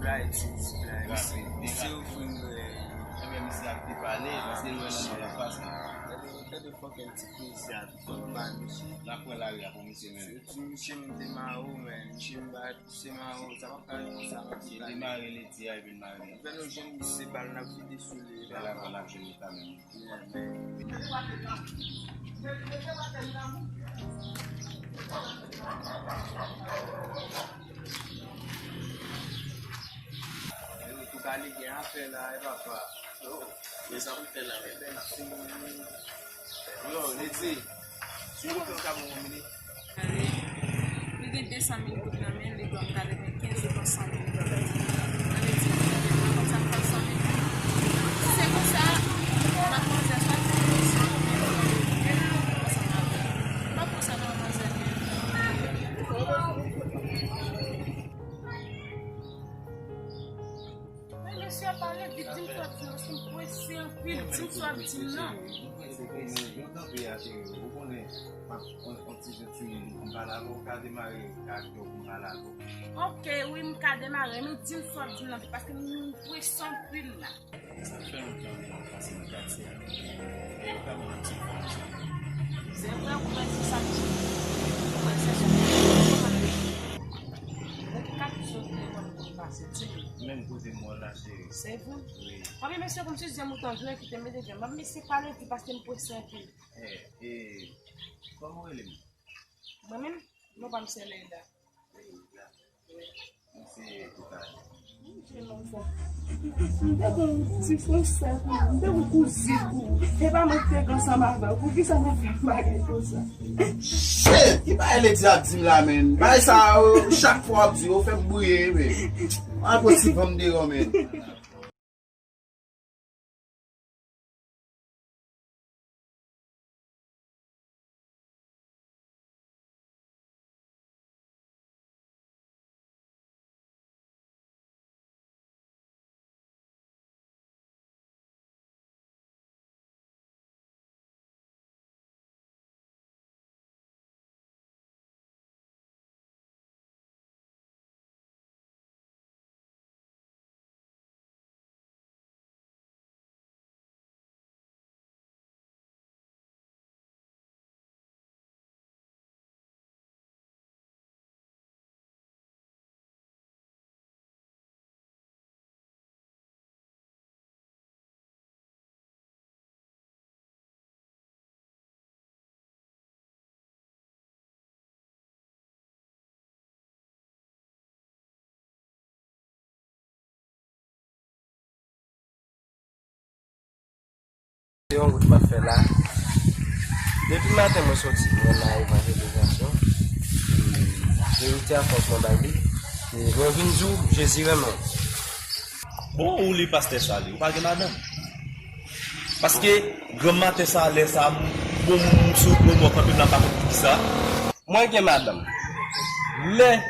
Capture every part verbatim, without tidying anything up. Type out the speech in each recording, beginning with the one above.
Bay ti, ti bay, misye. Misye ofri m, eh. Ebyen, misye ap depale, paske l wè nan mwen anfas la. Gade, gade fòk yon ti plezi a, fòk bay misye. N ap pran lari a pou misye menm. Se ti misye m te mare w, men misye m ba, misye mare w, sa p ap ka ret konsa, misye. Li mare, li di a, epi l mare. Fè nou jwenn misye bal, n ap vide sou li. Fè la, n ap jwenn li kanmenm. Pou gade gen afè la, e papa. Men sa pou fè la, men. Yo, Leti, si w ka ban mwen yon minit. Li gen de san mil goud nan men l, li dwe m katrevennkenz ou san mil goud. Sa vle di, m pa konn sa m fè san mil goud. Si se konsa, madmwazèl sa te ansanm avè m. M pa konn sa madmwazèl gen. Men mesye a pale vit, di m sa w ap di m, paske m prese anpil, di m sa w ap di m nan. Ou konnen, m ap, on, on ti jan timid, m pale avè w, ka demare ak yo pou m pale avè w. Ok, wi, m ka demare, men di m sa w ap di m nan vit, paske m prese anpil la. Sa fè lontan m pase nan katye a. E yo ka ban m ti enfòmasyon. Se vre, ou mèt di sa m di. Ou mèt se sou. Depi kat jou te konn konn pase, di m. Menm kote m wè w la, cheri. Se vre? Wi. Anben, mesye, kòmsi se mouton jwe ki te mete djòl. Mwen, mesye, pale vit paske m prese anpil. Eh, eh, kòman w rele m? Mwen menm, non pa m se Leila. Leila. Wi. Mwen se Toupajan. M te gon ti frè sè pou ou, m te gon kouzin pou ou. E pa mwen ki te ansanm avè w, poukisa w ap fè bagay konsa? Shit! Ki bagay Leti ap di m la, menn? Bagay sa yo, chak fwa w ap di yo, fè m bouye, men. An posib ban m deyò, menn. Se yon wout m ap fè la. Depi maten mwen soti, mwen nan evanjelizasyon. Verite a fòk mwen bay li. E mwen vin di w, Jezi renmen w. Bon, ou li pastè sa li, ou pa gen madanm. Paske granm maten sa, lè sa, m, bon, m sou pwen mwen kanpe m la, m pa konn poukisa. Mwen gen madanm. Men,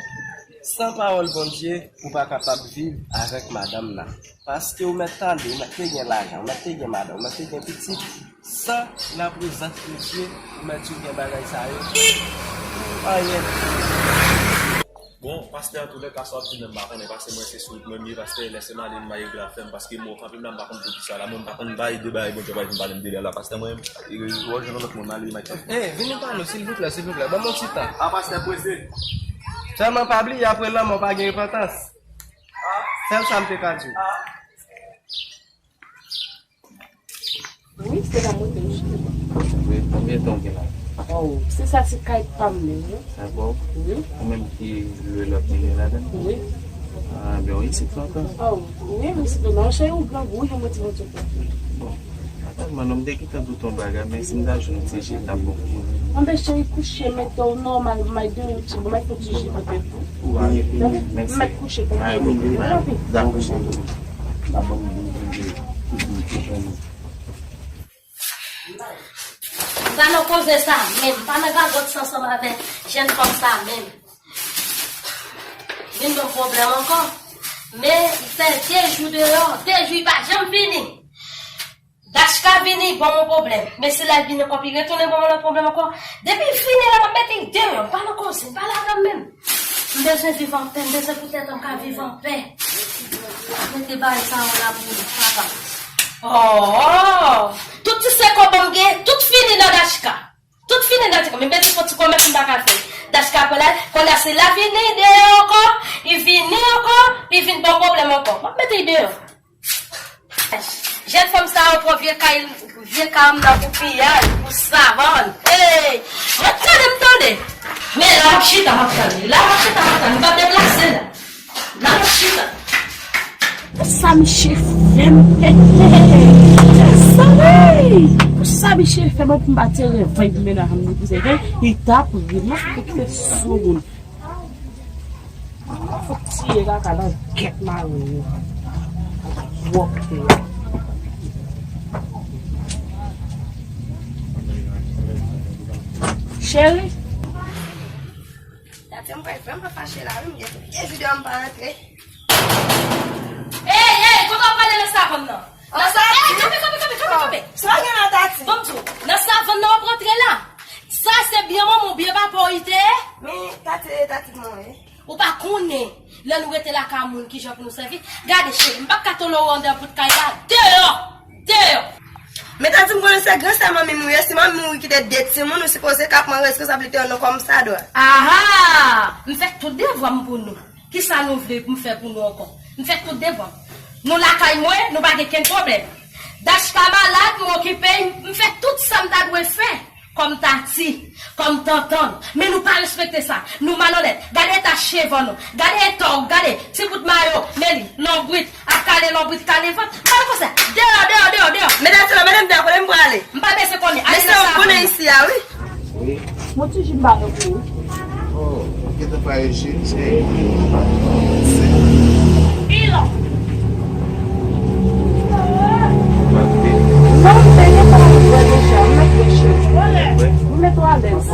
san pawòl Bondye, ou pa kapab viv avèk madanm nan. Paske ou mèt tande, ou mèt te gen lajan, ou mèt te gen madanm, ou mèt te gen pitit. San laprezans de Dye, ou mèt di w gen bagay sa yo. Anyen. Bon, pastè, antoulèka, sa w ap di menm m pa konnen, paske mwen se sou wout mwen m ye, pastè, lèse m ale, m maye gla fè m, paske mwen kanpe m la, m pa konn poukisa la, mwen m pa konn bay de bagay Bondye pral vin pale m de la la, pastè, mwen, e, w ap jwenn yon lòt moun, m ale, m ap. Eh, vini pa nou, silvouplè, silvouplè, ban m yon ti tan. A, pastè, prese. Sèlman pa bliye, apre lanmò, pa gen repantans. Sèl sa m te ka di w. Wi, se la mwen te cheri. Wi, konbyen tan w gen la? Oh, se sa, se kay pa m li, wi. Dakò. Wi. Ou menm ki lwe lòt moun yo ladan? Wi. Ah, men w isit lontan? Oh, wi, m isit lontan. Cheri, ou grangou, wi, jan mwen di mwen tou. Bon, atann, mwen, non, m te gentan di w yon bagay, men si m ta jwenn yon ti ji, l t ap bon pou mwen. Anben, cheri, kouche, mete w nòmal, m ay de yon ti, m ay fè yon ti ji pou tèt ou. Wi, mèsi. M mèt kouche pou mwen. Dakò, cheri. M pa nan koze sa menm, m pa nan gagòt sa ansanm avèk jèn fanm sa menm. Vin ban m pwoblèm ankò. Men, li fè de jou deyò, de jou li pa janm vini. Dachka vini, ban m yon pwoblèm. Men si l al vini ankò, pi retounen ban m yon lòt pwoblèm ankò. Depi l vini la, m ap mete l deyò, m pa nan koze, m pa la avè l menm. M bezwen viv anpè, m bezwen pou tèt mwen ka viv anpè. Mete bagay sa yo la pou mwen, papa. Oh! Tout ti senk kòb m gen, tout fini nan Dachka. Tout fini nan ti kòb. M mete fon ti kòmès m pa ka fè. Dachka pran la, kounye a si l a vini deyò ankò, li vini ankò, li vin ban m pwoblèm ankò. M ap mete l deyò. Jèn fanm sa yo pran vye kay, vye kay m nan pou piyay, pou savann. Ey! Mwen tande m tande. Men la m ap chita, m ap tande. La m ap chita, m ap tande. M pa deplase la. La m ap chita. Pou sa misye fè m pete. Sa wi! Pou sa misye fè m pou m pa te revèy pou mennaj m pou se vre, li t ap ri. M ap kite sou moun. Fòk tiye kaka nan gèt mari yo. Wòk te. Cheri. Tati, m pral vrèman fache la wi, m gen plizyè jou deyò m pa rantre. Ey, ey, kote w prale nan savann nan? Nan sa, ey, kanpe, kanpe, kanpe, kanpe, kanpe. Sa gen la, Tati? Ban m di w, nan savann nan w ap rantre la. Sa se byen manman w, byen papa w li te ye. Men Tati, Tati mwen ye. Ou pa konnen, lè nou rete lakay moun, kijan pou nou sèvi. Gade, cheri, m p ap ka tolere w anndan bout kay la. Deyò! Deyò! Men Tati, m konnen se gran sè manmi m ou ye. Si manmi m ou kite de timoun, ou sipoze ka pran responsablite w nan kòmsadwa. Aha! M fè tout devwa m pou nou. Kisa nou vle pou m fè pou nou ankò? M fè tout devwa m. Nou lakay mwen, nou pa gen kenn pwoblèm. Dachka malad, m okipe, m fè tout sa m ta dwe fè. Kòm tati, kòm tantann. Men nou pa respekte sa. Nou malonèt. Gade eta cheve nou. Gade eta w, gade ti bout mayo, men li, lonbrit, ap kale lonbrit, kale vant. Gade konsa. Deyò, deyò, deyò, deyò. Men tati la, madanm deyò, kote m prale? M pa bezwen konnen. Men se w konnen isi a, wi. Wi. Mwen toujou m ba nou pou ou. Oh, ou gentan pa reji, se. Non, m te gen pa avèk bwè deja, m mèt reji. M mèt ou alèz.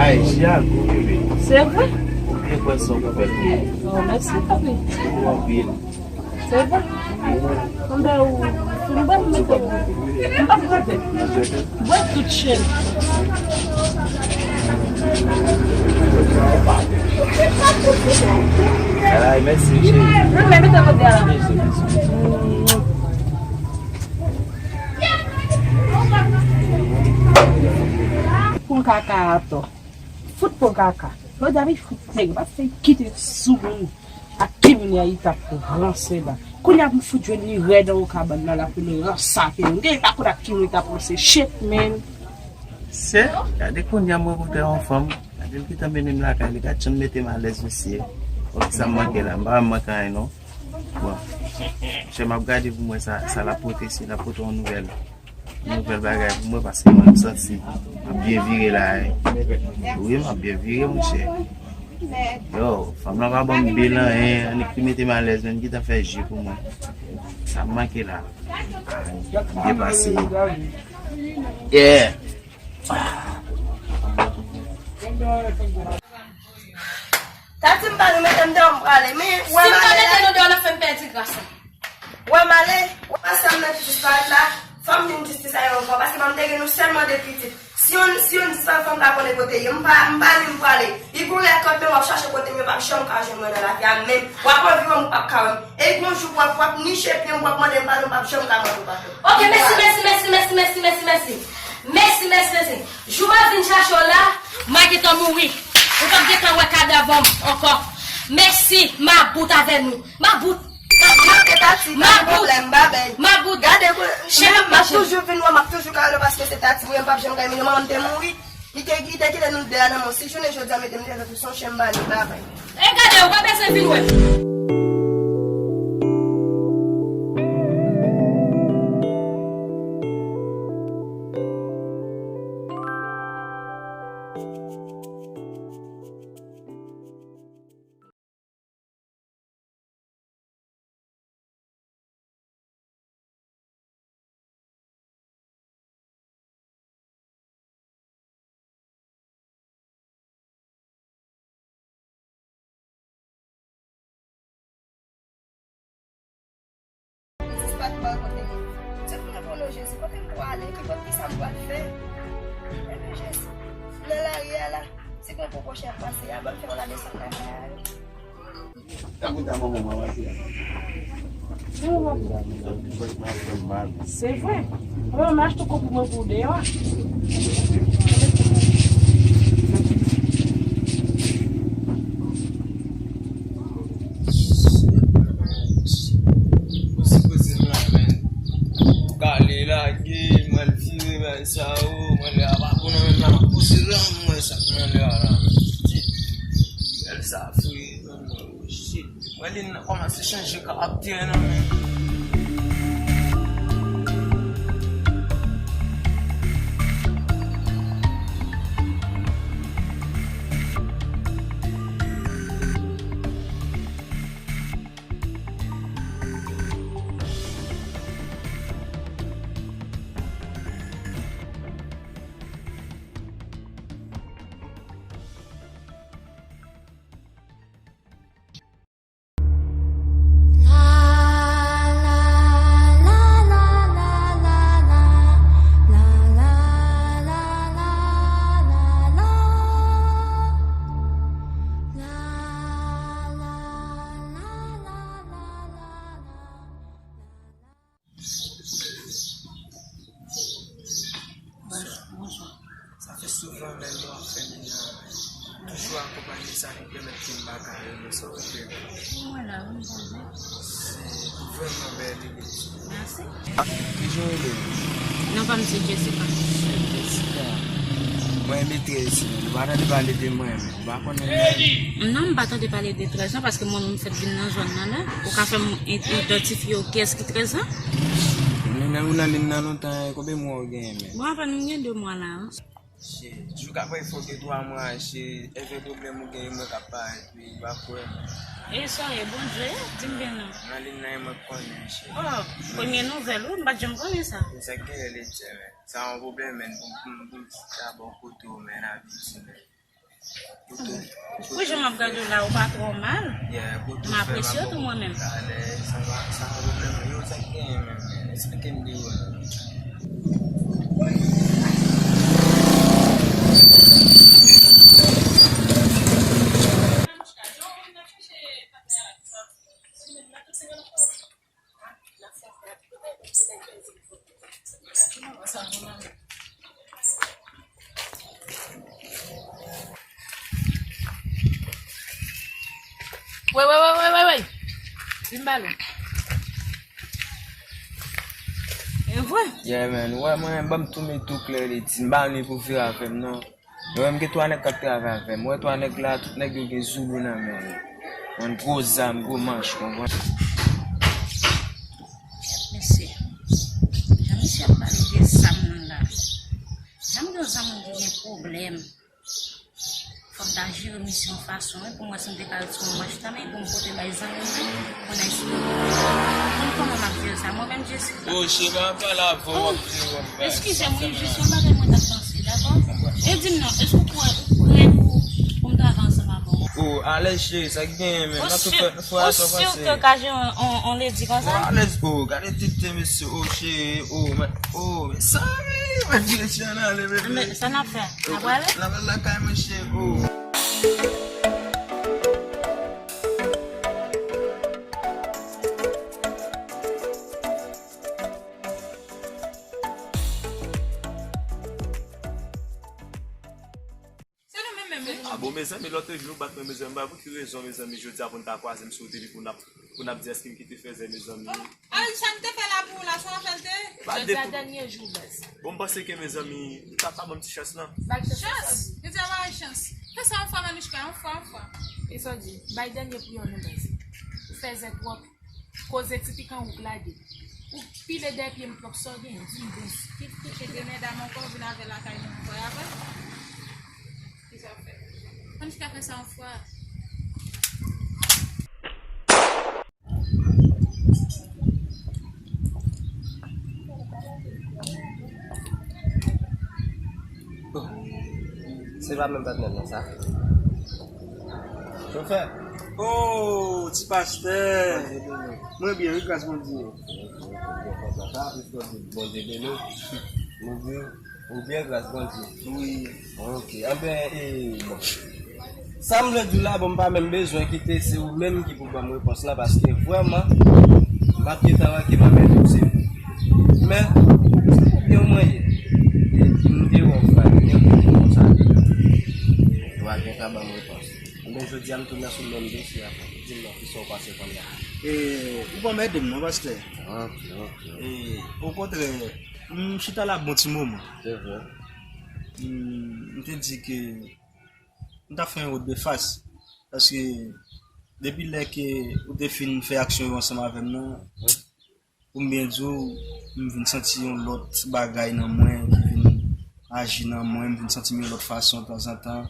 Ay, Chiago, bebe. Se vre? Ou byen pran san pou fè pou mwen. Oh, mèsi, papi. Ou anpil. Se vre? Konbyen ou fin bwè m mete? M p ap rete. Bwè tout chen. Ay, mèsi, cheri. Wi, men mete kote a la. Mèsi, mèsi. Pou kaka atò. Fout pou kaka. Lòt a vi fout nèg. Paske kite sou moun. Ak ki moun ya li t ap ranse la. Kounye a pou fout jwenn li rèd anwo kabann nan la pou l ranse ak li. M te pa konn ak ki moun li t ap ranse. Shit, man. Sè, gade kounye a m rankontre yon fanm. Gade l gentan mennen m lakay li. Gad jan l mete m alèz, mesye. Bon, kisa m manke la? M pa wè m manke anyen, non. Bon. Chè, m ap gade pou m wè sa, sa l ap pote, si l ap pote yon nouvèl. Nouvèl bagay pou mwen, paske mwen m santi m ap byen vire la, wi. Wi, m ap byen vire, monchè. Yo, fanm lan pa ban m bil anyen, annik li mete m alèz, menm ki t ap fè ji pou mwen. Sa m manke la. Byen pase. Yeah. Tati, m pa nou mete m deyò, m prale. Men, wè m ale la. Si m pa mete nou deyò, n ap fè m pèdi gras la. Wè m ale, wè sè m nan ki disparèt la. Fò m vin jistis a yo ankò, paske m te gen nou sèlman de pitit. Si yon, si yon disparèt, fò m ka konnen kote l ye. M pa, m pa li, m prale. Li gon lè kòd, men w ap chache kote m, yo p ap janm ka jwenn mwen nan lavi a menm. W ap anvi wè m, ou p ap ka wè m. E gon jou, w ap, w ap niche pye m, w ap mande m padon, w p ap janm ka mande m padon. Ok, mèsi, mèsi, mèsi. Mèsi, mèsi, mèsi. Jou m ap vin chache w la, m a gentan mouri. Ou p ap gentan wè kadav m ankò. Mèsi, m a bout avè nou. M a bout. M a bout. Mabout. Mabout. Gade, m ap toujou vin wè, m ap toujou ka rele w paske se Tati mwen, m p ap janm ka imilye w. Manman m te mouri. Li te, li te kite nou de a nan mò. Si jounen jodi a mete m deyò, se yon chen m ba li, babay. E gade, ou pa bezwen vin wè. Misye Spat pa kote li. Jezi, kote m pral ale? Ki, kisa m pral fè? Ebyen, Jezi, m nan lari a la. Si gen pwochen pase a, ban m fè yon ladesann lakay a yo. Se vre. Mwen, m achte kòb pou mwen pou deyò. Gade lage, mwen vire bay sa yo, mwen lè a pa konnen menm la, mwen pouse la, mwen sa, mwen lè a la, mwen. Bèl sa fri. Oh, shit. Mwen li nan kòmanse chanje karaktè nan men. Bonjou. Sa fè souvan lè nou ap fè mennaj, toujou akonpanye sa ki pèmèt ke m pa ka renmen sa w ap fè. Mwen la, wi, m kontan. Se vrèman bèl ide. Mèsi. Kijan w rele? Non pa m se Jessica. Jessica. Mwen renmen trèz lan. Nou pa tande pale de mwen menm. Ou pa konnen mwen. Non, m pa tande pale de trèz lan paske mwen menm m fèk vin nan zòn nan la. Ou ka fè m i-, idantifye w kiyès ki trèz lan? Ou nan, ou nan liy nan lontan, e konbyen mwa w genyen menm? Bon, apèn m gen de mwa la. Shit, jou k ap rive fò gen twa mwa, shit, e vre pwoblèm ou genyen mwen k ap parèt, wi, ou pa kwè. E sa ye, Bondye, di m byen non. Nan liy nan e mwen k konnen, shit. Oh, premye nouvèl, wi, m pa t janm konnen sa. E sa k genyen, Letchè, men. Sa yon pwoblèm, men, pou, pou, pou m chita bò kote w, men, abitye, men. Pou jan m ap gade w la, ou pa twò mal. M apresye w tou mwen menm. Alèz, sa pa, sa pa pwoblèm. Yo, sa k genyen menm? Eksplike m de ou. Wey, wey, wey, wey, wey, wey. Vin ba nou. E vre? Yeah, man. Wè, mwen, ban m tou met tou klè, li di m pa ni pou vire avè m, non. Mwen menm gen twa nèg k ap travay avè m. Ou wè twa nèg la, tout nèg yo gen zoulou nan men yo. Yon gwo zam, gwo manch, konprann? Mesye, jan misye ap pale de zam nan la. Jan m di w, zam ki gen pwoblèm. Fò m ta jere misye yon fason, wi, pou m wè si m te ka retire yon manch nan men pou m pote bay zanmi m, pou n al sou. Konn kòman m ap jere sa, mwen menm, Jessica. Oh, cheri, pa pale avè w, w ap jere, w ap bay. Eskize m, wi, jis yon bagay mwen t ap panse, dakò? E di m non, èske ou prè, ou prè pou, pou m travay ansanm avè w? Oh, alèz, cheri, sa k genyen, men. N ap tou fè, nou fè sa pase. Ou si ke w ka jere yon, yon, yon ledi konsa? Oh, alèz, oh, gade tete mesye, oh, cheri, oh, men, oh, men, sa, men, men, direksyon nan ale, bebe. Men, sa n ap fè? N ap prale? N ap al lakay mwen, cheri, oh. Se nou menm menm, wi. A bon, mezanmi, lòt jou nou bat mwen, mezanmi. M pa pou ki rezon, mezanmi, jodi a pou n ta kwaze m sou telefòn, pou n ap, pou n ap di èske m kite fèzè, mezanmi. Oh, al, sa m te fè la pou ou la, se w a fè l te ye? Jodi a dènye jou, baz. Bon, m panse ke, mezanmi, nou ta, ta ban m ti chans lan. Bay chans. Chans? Jodi a pa bay chans. Fè sa yon fwa, Manouchka, yon fwa, yon fwa. E sa w di, bay dènye pou yo, non, baz. Ou fèzè twòp. Koze ti pikan ou k lage. Ou pile dèyè pye m twòp, sa w gen, di m bon. Ki, ki, ki de medam ankò, vin avè lakay nou ankò, y a vre? Ki sa w fè? Ann chita fè sa yon fwa. Oh. Se pa menm patnè m nan, sa. Chofè. Oh, ti pastè. Bondye beni. Mwen byen, wi, gras Bondye. Bondye beni. Bondye beni. Ou byen? Ou byen, gras Bondye? Wi. Ok. Anben, e, bon. Sa m vle di w la, bon, m pa menm bezwen kite, se ou menm ki pou ban m repons la, paske vrèman, m ap gentan ranke m avè nou, se men, se pou byen mwen ye. E, m te wè w fè byen pou konsa. Ou a gentan ban m repons. Anben, jodi a, m tounen sou menm dosye a. Di m non, kisa w panse kounye a? E, ou pa m ede m non, pastè. Ok, ok. E, okontrè, m chita la bon ti moman. Se vre. M, m te di ke m ta fè yon wòt de fas. Paske depi lè ke ou te fin fè aksyon yo ansanm avè m nan, pou m byen di w, m vin santi yon lòt bagay nan mwen ki vin aji nan mwen, m vin santi m yon lòt fason tanzantan.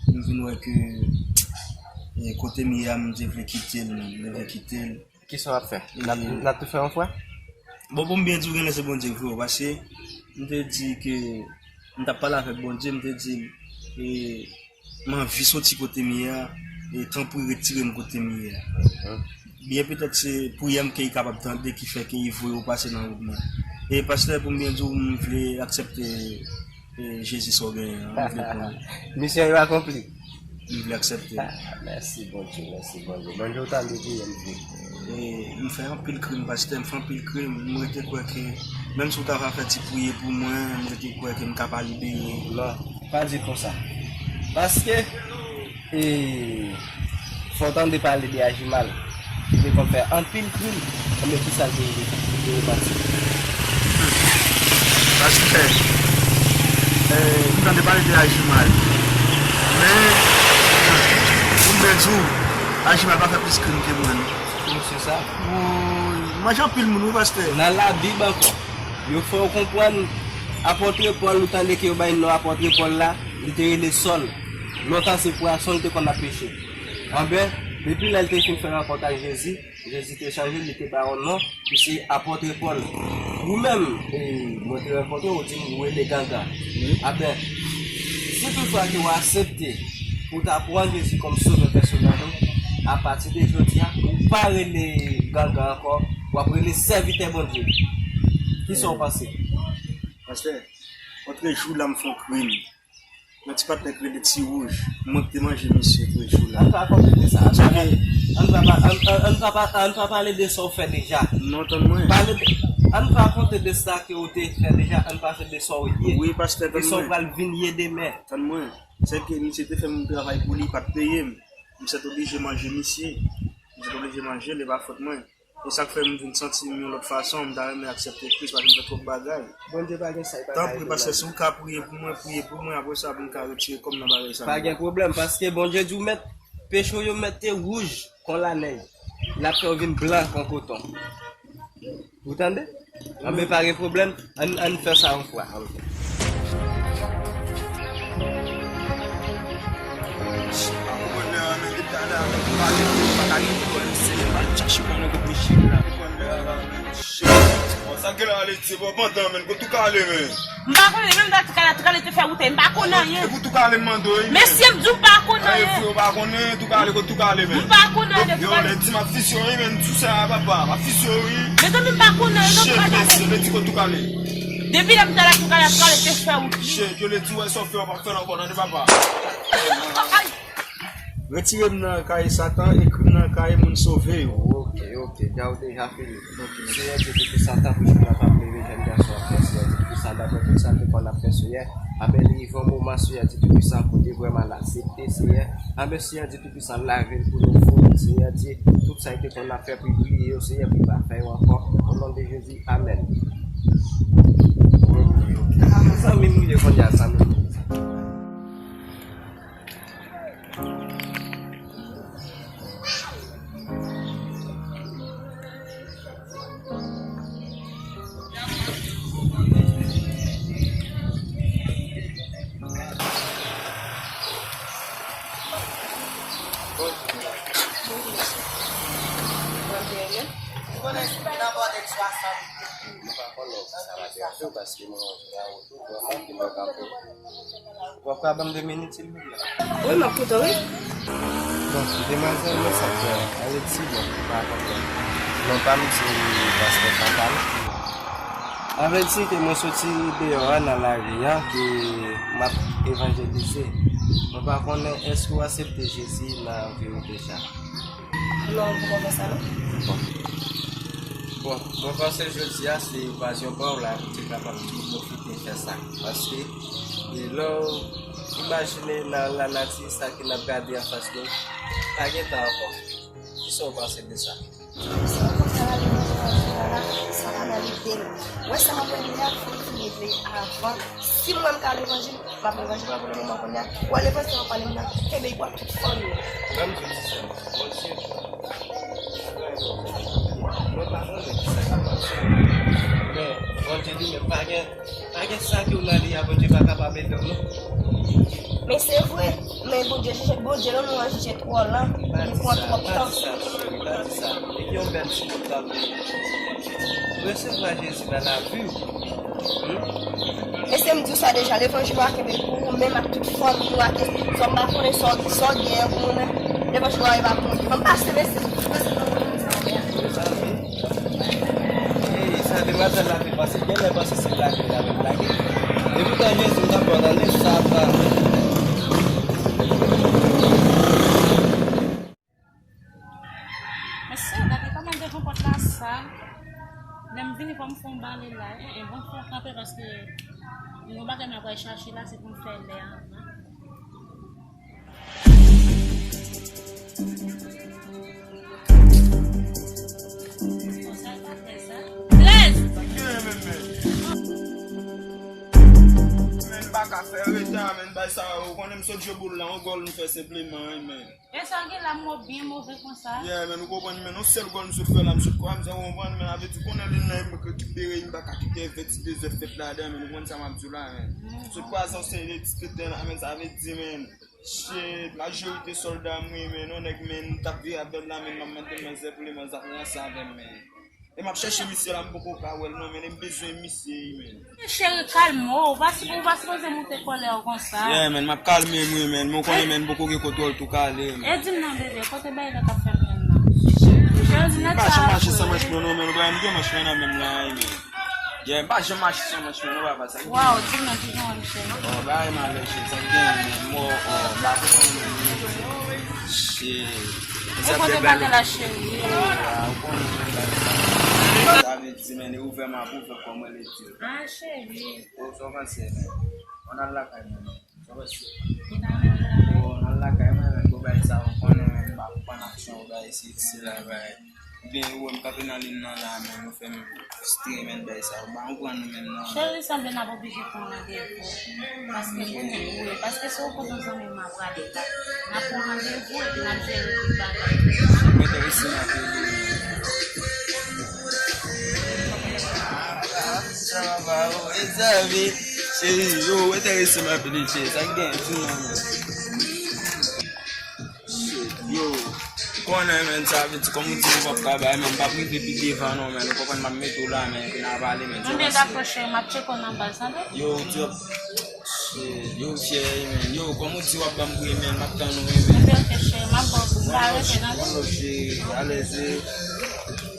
M vin wè ke, e, kote m ye a, m te vle kite l, m te vle kite l. Kisa w ap fè? N ap, n ap tou fè yon fwa? Bon, pou m byen di w, genlè se Bondye ki voye w, paske m te di ke m t ap pale avèk Bondye, m te di l, e, m anvi soti kote m ye a, e tanpri retire m kote m ye a. Byen petèt se priyè m ke li kapab tande ki fè ke li voye w pase nan wout mwen. E pastè, pou m byen di w, m vle aksepte, e, Jezi sa w genyen an, m vle pran. Misyon yo akonpli. M vle aksepte. Ah, mèsi Bondye, mèsi Bondye. Bondye ou tande priyè m tou. E, m fè anpil krim, pastè, m fè anpil krim. M rete kwè ke, menm si w ta va fè ti priyè pou mwen, m rete kwè ke m ka pa libere. Non, pa di konsa. Paske, e, fò w tande pale de Ajimal. Li te konn fè anpil krim. Anben, kisa l te, li te repati? Pastè, e, m tande pale de Ajimal. Men, pou m byen di w, Ajimal pa fè plis krim ke mwen, non. Ou se sa? Woy, m manje anpil moun, wi, pastè. Nan Labib ankò, yo fè w konprann, apòt Pòl, ou tande ke yo bay non apòt Pòl la, li te rele Sòl. Lontan se pwason li te konn ap peche. Anben, depi lè l te fin fè rankont ak Jezi, Jezi te chanje, li te ba yon non, ki se apòt Pòl. Ou menm, e, mwen te rankontre w, ou di m ou rele Gangan. Wi. Anben, si toutfwa ke w aksepte pou w ta pran Jezi kòm sovè pèsonèl ou, apati de jodi a, ou pa rele Gangan ankò, w ap rele sèvitè Bondye. Kisa w panse? Pastè, otrejou la m fè yon krim. Yon ti patnè k rele Ti Wouj, mwen k te manje misye otrejou la. Ann pa konte de sa. Ann pa, ann pa, ann, ann, ann pa, ann pa pale de sa w fè deja. Non, tann mwen. Pale de, ann pa konte de sa ke w te fè deja, ann pale de sa w ye. Wi, pastè, tann mwen. E sa w pral vin ye demen. Tann mwen. Se ke misye te fè m travay pou li, li pa t peye m. M sètoblije manje misye. M sètoblije manje l, e pa fòt mwen. E sa k fè m vin santi m yon lòt fason, m ta renmen aksepte Kris, paske m fè twòp bagay. Bondye pa gen sa, li pa ka ede w. Tanpri, pastè, si w ka priye pou mwen, priye pou mwen, apre sa, pou m ka retire kò m nan bagay sa. Pa gen pwoblèm, paske Bondye di w mèt, peche w yo mèt te wouj kon lanèj. L ap fè yo vin blan kon koton. Ou tande? Anben, pa gen pwoblèm, ann, ann fè sa yon fwa. Sa gen la, ale, se bon, pandan, men, ko tou kale, men. M pa konnen, menm ta tou kale, tou kale te fè wout, m pa konnen anyen. E pou tou kale, m mande w, wi, men. Mesye, m di w m pa konnen anyen. Frè, w pa konnen, tou kale, ko tou kale, men. M pa konnen anyen, tou kale. Yo, lè di m ap fisye w, wi, men, sou sa, papa, m ap fisye w, wi. Mezanmi, m pa konnen anyen, non, tou kale. Shit, mesye, lè di ko tou kale. Depi lè m ta la tou kale, tou kale te fè wout, wi. Shit, yo lè di w wè sa w fè, w p ap fè l ankò, tande, papa. Ay! Retire m nan kay Satan, ekri m nan kay moun sove yo. Ok, ok, dja w deja fini. Ok. Senyè Dye Toupisan, tanpri, jou n ap leve jèn gason an, Senyè Dye Toupisan, daprè tout sa ke kò n ap fè, Senyè, anben, li rive yon moman, Senyè Dye Toupisan, pou te vrèman l aksepte, Senyè. Anben, Senyè Dye Toupisan, lave l pou nou fou, Senyè Dye, tout sa li te konn ap fè pou li bliye yo, Senyè, pou li pa fè yo ankò. O non de Jezi, amèn. Zanmi m, mouye kounye a, zanmi m. Ou pa ka ban m de minit, silvouplè? Wi, m ap koute w, wi. Bon, demwazèl, mwen sa fè, anvèti, bon, pa konprann. Non pa m se pastè Fatal. Anvèti ke mwen soti deyò a nan lari a, ke m ap evanjelize. Mwen pa konnen èske w aksepte Jezi nan vi w deja. Non, m poko fè sa, non. Bon. Bon, mwen panse jodi a se okazyon pa w la pou te kapab tou pwofite fè sa. Paske, e lè w imajine nan lanati sa ke n ap gade anfas nou, pa gen tan ankò. Kisa w panse de sa? Sa w konn fè la, levanjil la, sa pa nan lide m. Wè sa m ap rele a, fò m fin leve avan. Si m wè m ka levanjil, m ap levanjil, mwen pou le moman kounye a. Wè levanjil sa w ap pale m nan, kenbe l pou tout fanmi w. Ban m di w ti sèl, Bondye, mwen pa konnen kisa k ap pase. Men, Bondye li menm pa gen Pa gen sa ke w nan li a, Bondye pa kapab ede w, non. Men se vre, men Bondye jije, Bondye nan nou an jije twò lan, li pran twòp tan. Pa di sa, cheri, pa di sa. Epi yon bèl ti bout tanpri. Resevwa Jezi nan lavi w. Hmm? Mesye, m di w sa deja, levanjil la kenbe pou ou menm ak tout fanmi w ak espirityèl. M pa konnen sa w, sa w gen pou ou menm. Levanjil la e pa pou mwen. Ban m pase, mesye. Mesye, ban m pase. Ey, sa demwazèl la fè pase, genlè panse se blage l ap blage. Epoutan Jezi m t ap pran nan sa ap. Mesye, gade kòman devan pòt la sal. Lè m vini fò m fè yon bale la, en, en, bon fò kanpe paske yon bagay m ap al chache la, se pou m fè lè anvan. Trèz! Men m pa ka fè reta, men bay sa, ou konnen m sot jwe boul la, yon gòl m fè senpleman, wi, men. E sa gen la, m byen move konsa. Yeah, men ou konprann, men yon sèl gòl m sot fè la, m sot kwa, m sa konprann, men avè di konnen li nan, m rekipere, m pa ka kite vèt ti dezè fèt ladan, men ou konn sa m ap di w la, men. Sot kwa sa, yon seri de ti fèt la, men sa vle di, men. Shit, majorite sòlda m wi, men, yon nèg, men, m t ap viv avè l la, men, m ap mande manzè pou li, manzè ap ranse avè m, men. E m ap chèche misye la, m poko ka wè l non, men, e m bezwen misye wi, men. Cheri, kalme w, ou pa sipo-, ou pa sipoze moute kòlè w konsa. Yeah, men, m ap kalme m wi, men, men, ou konnen, men, m poko gen kontwòl tou kale, men. E di m non, bebe, kote bagay la t ap fè m menm nan? Cheri, di m pa janm mache san manch mwen non, men, ou pa wè m gen manch mwen nan men m la, wi, men. Yeah, m pa janm mache san manch mwen non, papa, sa ki gen. Waw, di m non, ki jan w ye, cheri? Oh, bagay malè, cheri, sa ki gen, men, mò, oh, m pa konprann, men, shit. E kote bagay la, cheri? Oh, ah, ou konnen, men, bagay sa. Sa vle di, men, e ouvè m ap ouvè kò m, lè di. Ah, cheri. Oh, sa w panse, men? Ann al lakay mwen, men. Sa w panse? Bon, ann al lakay mwen, men, pou bagay sa, ou konnen, men, m pa konprann aksyon, bagay, se, se la, bagay. Oubyen ou wè m kanpe nan liy nan la, men, nou fè m fristre, men, bagay sa, ou pa konprann nou menm, non. Cheri, sanble n ap oblije pran randevou. Paske kounye a, wi, paske si w kote yon zanmi m ap prale la, n ap pran randevou epi n ap jere tout bagay. Mwen te resi nan peyi. Sa va, mezanmi? Cheri, yo, enterese m anpil, wi, cheri. Sa k gen, di non, men. Shit, yo. Konnen, men, sa vle di, kòm ou di, nou p ap ka bay, men, m p ap rive pi devan, non, men. Ou konprann, m ap mete w la, men, epi n a pale, men. Mwen dakò, cheri, m ap tcheke w nan baz, tande? Yo, di, shit, yo, fyè, men. Yo, kòm ou di, w ap ban m pri, men, m ap tann ou, men. Ok, ok, cheri, m ap ba w pri. Pa rete, tande? One love, cheri, alèz, wi.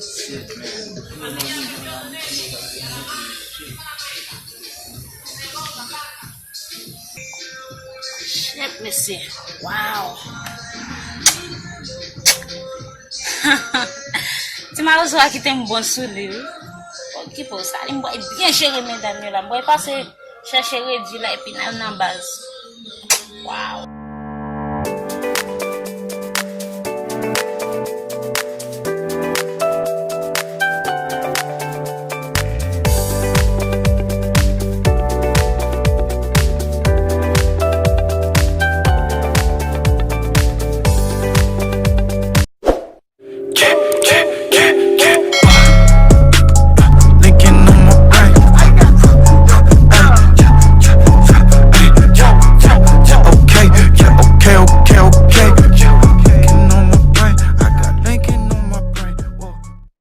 Shit, man. Shit, mesye. Wow. Ti mawozo a kite m bon sou li, wi. Okipe w sa, li m bway byen jere medam yo la. M bway pase chèche redi la epi n al nan baz. Wow.